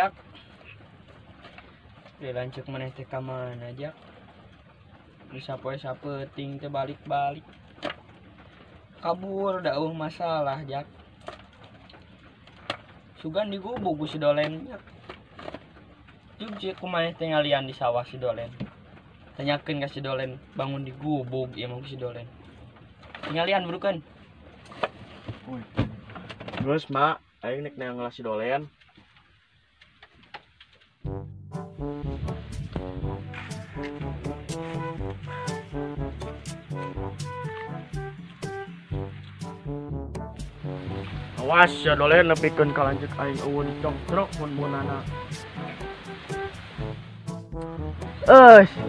Jak. Di lanceuk maneh teh ka mana, Jak? Bisa poe sapeuting teh balik-balik. Kabur da eueuh masalah, Jak. Sugan digubug ku si Dolen, Jak. Jug cik ku maneh teh ngalian di sawah si Dolen. Tanyakeun ka si Dolen, bangun digubug ieu mah ku si Dolen. Ngalian burukeun. Geus, Mak, aing nek neang si Dolen. Awas ya Dolen nepikeun ka lanceuk aing eueuh dicongtrok mun-munana.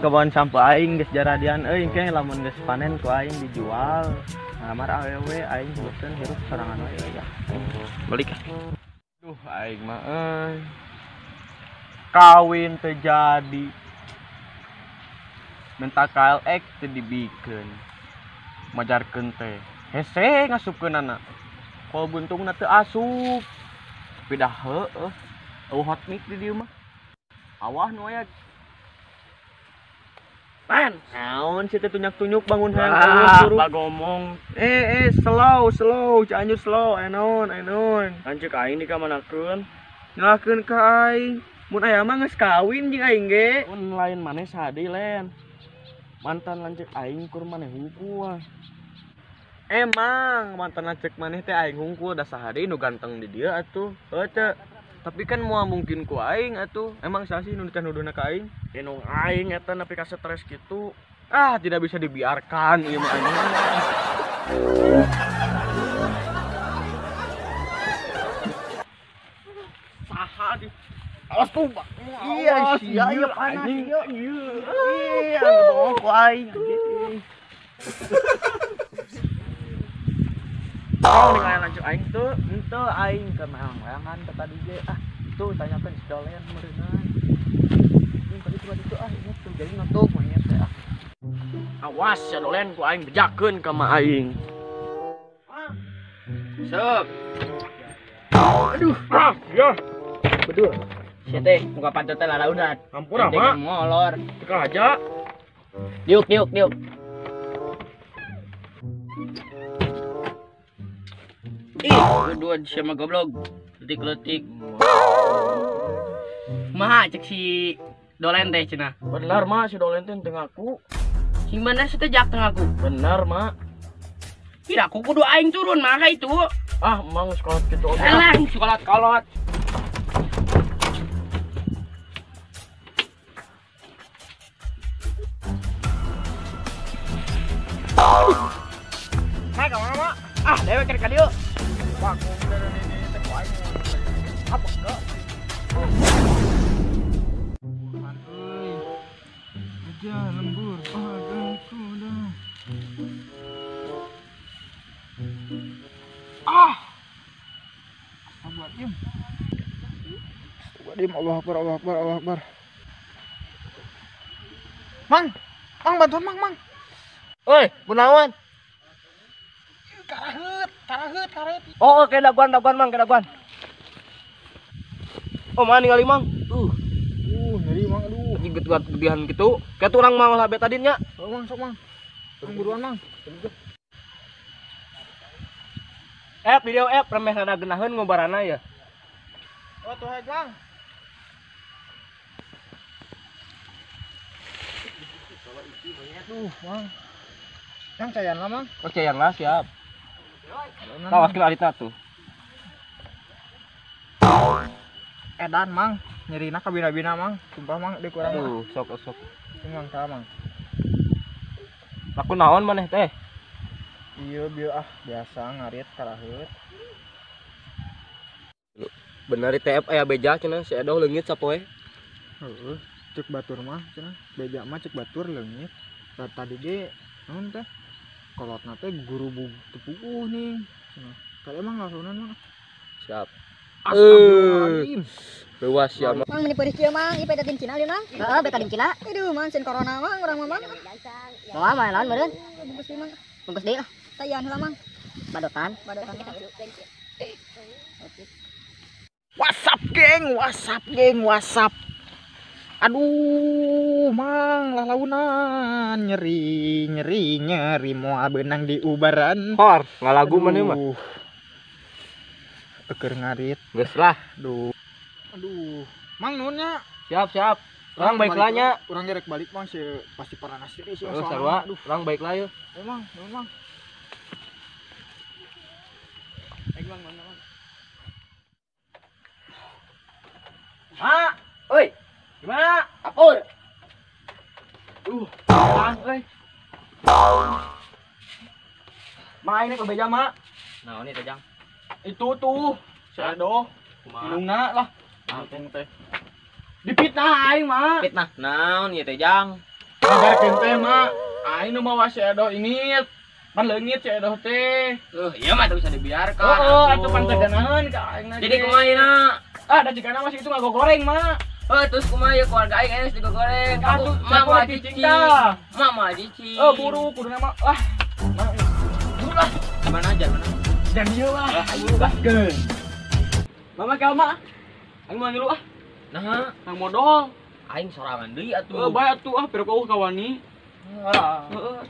Kebon sampah aing geus jaradian euy engke lamun geus panen ku aing dijual. Ngamar awewe aing bosen hirup sorangan we ya. Balik ah. Duh aing mah euy. Kawin teu jadi. Minta KLX teu dibikeun. Majarkeun teh hese ngasupkeunana. Kol buntungna teu asup. Tapi dah heueuh. Eueuh hot mic di dieu mah. Awah nu aya. Pan, naon sih teh tunyak-tunyuk bangun hayang eueuh suruh. Bagomong. Slow, slow, Cianjur slow, aya naon, aya naon. Lanceuk aing dikamanakeun? Nyalahkeun ka aing. Mun aya mah geus kawin jeung aing ge. Mun lain maneh sadi len. Mantan lanceuk aing kur maneh hungkul. Emang mantan lanceuk maneh teh aing hungkul da saha deui nu ganteng di dieu atuh. Heuh teu. Tapi kan moal mungkin ku aing atuh. Emang saha sih nu nuduhna ka aing? Indung aing eta nepi ka stres kitu. Ah, tidak bisa dibiarkan ieu mah aing. Saha di awas tuh, Pak. Iya, sia ieu panas ieu. Iya, anu ku aing. Oh, ningali lanceuk aing tuh. Henteu aing keur meang-meangan ka tadi ge. Ah, tuh tanyakeun si Dolen meureunnan. Ini tadi coba itu ah, ini tuh jadi nutup monyet teh ah. Awas ya Dolen ku aing bejakeun ka ma aing. Sep. Aduh, ah, ya. Betul. Sia teh muka pantot teh lalaunan. Ampura, Mak. Molor. Teu aja. Diuk, diuk, diuk. Ih, dua sama goblok. Letik-letik. Maha cek si Dolen teh cenah. Bener, Mak, si Dolen teh teu ngaku. Sing bener si teh jak teu ngaku. Bener, Mak. Tidak, aku kudu aing turun mah ka itu. Ah, emang sekolah kitu oge. Alah, sekolah kolot. Hai, ka mana, Mak? Ah, dewek ka dieu. Wah, ini teh ku aing. Apa enggak? Aja lembur pada kuda. Ah. Astagfirullahaladzim. Astagfirullahaladzim, Allahu Akbar, Allahu Akbar, Allahu Akbar. Mang, Mang bantuan Mang, Mang. Oi, kunaon? Karaheut, karaheut, karaheut. Oh, oke, daguan, daguan, Mang, daguan. Oh, mana ningali, Mang? Nyeri, Mang, aduh. Anjing gedean gitu. Kayak urang mah lah betadin nya. Oh, Mang, sok, Mang. Urang buruan, Mang. Video app remeh rada geunaheun ngobarana ya. Oh, tuh hae, Mang. Aduh, Mang. Yang cayan lah, Mang. Oh, cayan lah, siap. Tawaskeun alitna tuh. Edan, Mang. Nyerina kabina-bina, Mang. Sumpah, Mang, deui kurang. Aduh, sok sok. Mang, tah, Mang. Aku naon maneh teh? Iya, bieu ah, biasa ngarit karaheut. Bener TF aya beja cenah si Edoh leungit sapoe. Heeh, cek batur mah cenah. Beja mah cek batur leungit. Tadi ge naon teh? Kolotna teh gurubug teu puguh nih. Cenah. Tadi emang lasunan mah. Siap. Astagfirullahaladzim. Luas ya, Mang. Mang meni peurih kieu, Mang. Ieu betadin Cina ieu, Mang. Heeh, betadin Cina. Aduh, Mang, sin corona, Mang, urang mah, Mang. Moal mah lawan meureun. Bungkus deui, Mang. Bungkus deui lah. Tayan heula, Mang. Badotan, badotan. WhatsApp geng, WhatsApp geng, WhatsApp. Aduh, mang lalaunan nyeri nyeri nyeri moal beunang di ubaran. Hor, ngalagu maneh mah. Eukeur ngarit. Geus lah. Aduh. Aduh, mang nuhun nya. Siap, siap. Urang baik lah nya. Urang gerek balik mang si pasti paranas deui sih. Oh, sarua. Urang baik lah yeuh. Emang, emang. Aing mang mang. Ma, oi. Gimana? Kapur. Apaan euy? Ma ini kebeja, Ma. Naon ieu teh, Jang? Itu tuh, si Edo. Kumaha? Indungna lah. Untung teh. Dipitnah aing, Ma. Fitnah naon ieu teh, Jang? Ngajarkeun teh, Ma. Aing nu mawa si Edo ini. Pan leungit si Edo teh. Ieu mah teu bisa dibiarkan. Heeh, atuh pan teh ganaheun ka aing na. Jadi kumaha ieu? Ah, da jigana masih itu ngagogoreng, Ma. Oh, terus kumaha ya keluarga aing geus digoreng. Atuh, Mak moal cicing cicing. tah. Mak moal cicing. Oh, buru kuduna mah. Lah. Ma, buru lah. Mana aja, mana? Dan dieu lah. Lah, ayo lah. Geun. Mama ka ma. Aing moal ngilu ah. Nah, Nang modol. aing sorangan deui atuh. Heeh, bae atuh ah pira ka wani. Heeh.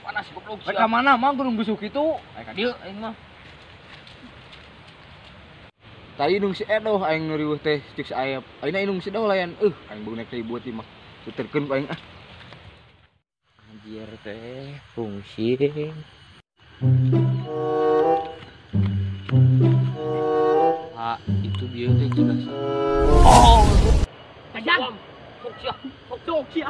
Panas goblok. Rek ka mana mang gunung busuk kitu? Aing ka dieu aing mah. Tadi indung si Edo aing nu riweuh teh cek si Ayep. Ayeuna indung si Edo layan aing beung nek ribut ieu mah. Tuturkeun ku aing ah. Anjir teh fungsi. Ah, itu dia teh jika Oh. Tajam. Sok sia, sok Sok sia.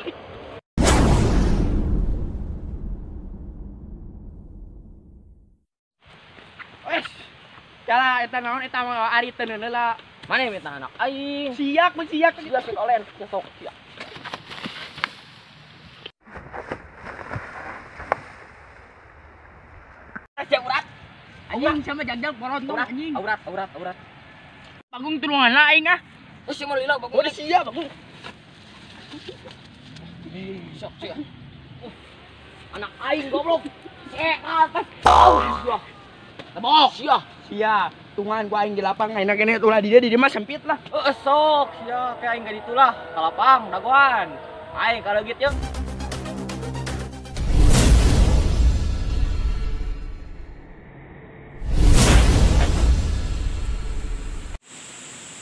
Wes. Cala eta naon eta mah ari teu heula. Mana yang minta anak aing? Siak mun siak Sia si olen, sia sok sia. Aja urat. Anjing sama jagjag porontong anjing. Aurat, aurat, aurat. Panggung tulungan lah aing ah. Oh, si mau lila bangun. Oh, sia bangun. Sok sia. Anak aing goblok. Atas. Oh, sia. Tebok sia. Sia, tungan gua aing di lapang aing kene tulah di dieu di mah sempit lah. Heeh, sok sia kayak aing gak ditulah ka lapang dagoan. Aing kalau gitu jeung.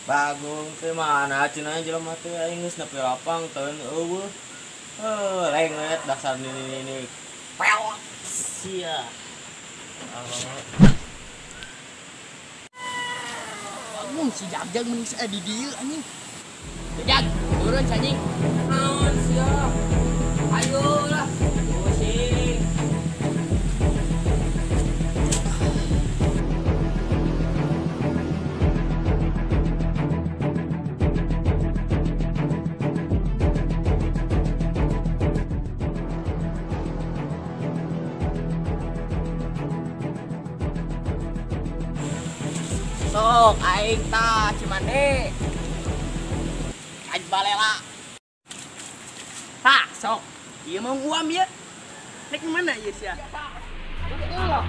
Bagong teh mana cenah jelema teh aing geus nepi lapang teu eueuh. Heuh, lenglet dasar nini-nini. Peot sia. Bangun si jagjag mending saya di dieu anjing. Jag, turun anjing. Naon sia? Ayo lah. Pusing. Sok aing tah Cimande. Aing balela. Tah sok. Ieu mau uam ieu. Nek mana ieu sia? Lah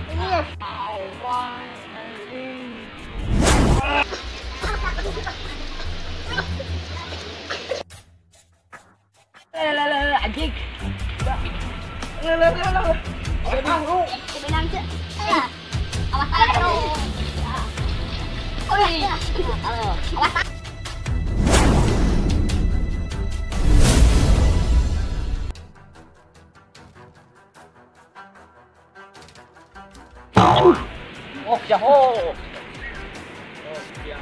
anjing. Lah lah. Benang cek. Awas aduh. Oi. Awas. Oh, ya ho. Oh, ya.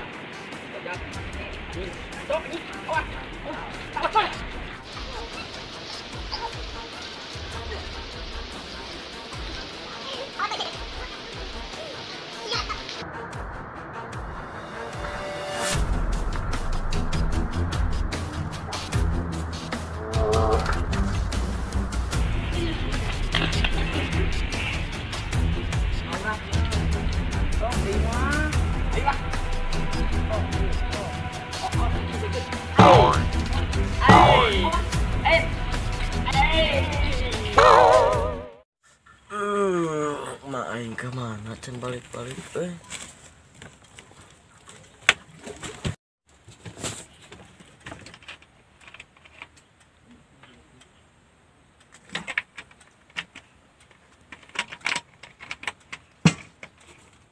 Mak aing ke mana? Can balik-balik euy.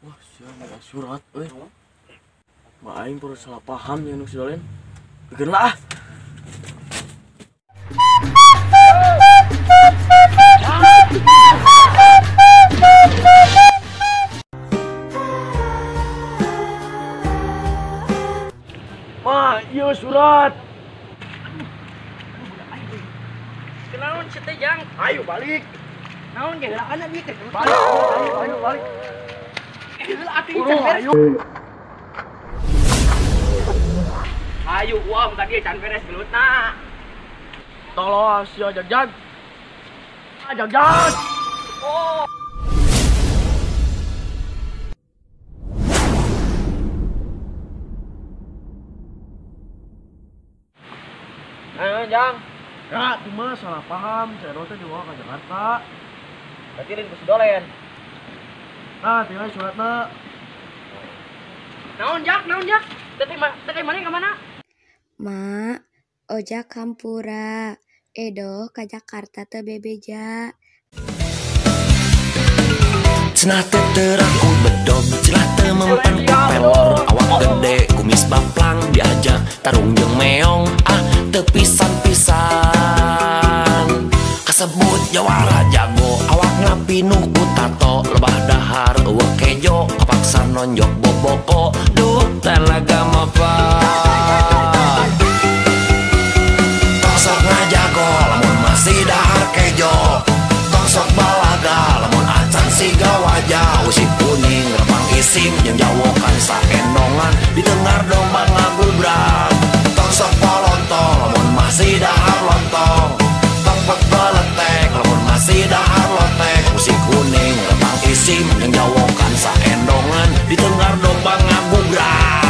Wah, sia ada surat euy. Mah aing pura salah paham jeung nu si Dolen. Bikeun lah ah. Ma, ieu surat. Kenaon sia teh, Jang? Ayo balik. Naon ge heulaan ieu teh? Balik, ayo balik. Heula atuh can beres. Ayo uang tadi can beres gelutna. Tolong sia jagjag. Ah, jagjag. Oh. Ayo, Jang. Ya, cuma salah paham, saya teh dibawa ke Jakarta. Berarti lain ku si Dolen. Nah, tinggal suratna. Naon, Jak? Naon, Jak? Teteh mana ka mana? Ma, ojak hampura. Edo ka Jakarta teu bebeja. Cenah teh terang ku bedog, cenah teu mempan ku pelor, awak gede kumis baplang diajak tarung jeung meong, ah teu pisan-pisan. Kasebut jawara jago, awakna pinuh ku tato, lebah dahar eueuh kejo, kapaksa nonjok boboko, duh talaga mapan. Tong sok ngajago lamun masih dahar kejo, tong sok balaga lamun acan siga wajah, usik kuning repang isim jeung jawokan saendongan ditengar domba ngagubrak. Tong sok polontong lamun masih dahar lontong, tong pek beletek lamun masih dahar lotek, usik kuning repang isim jeung jawokan saendongan ditengar domba ngagubrak.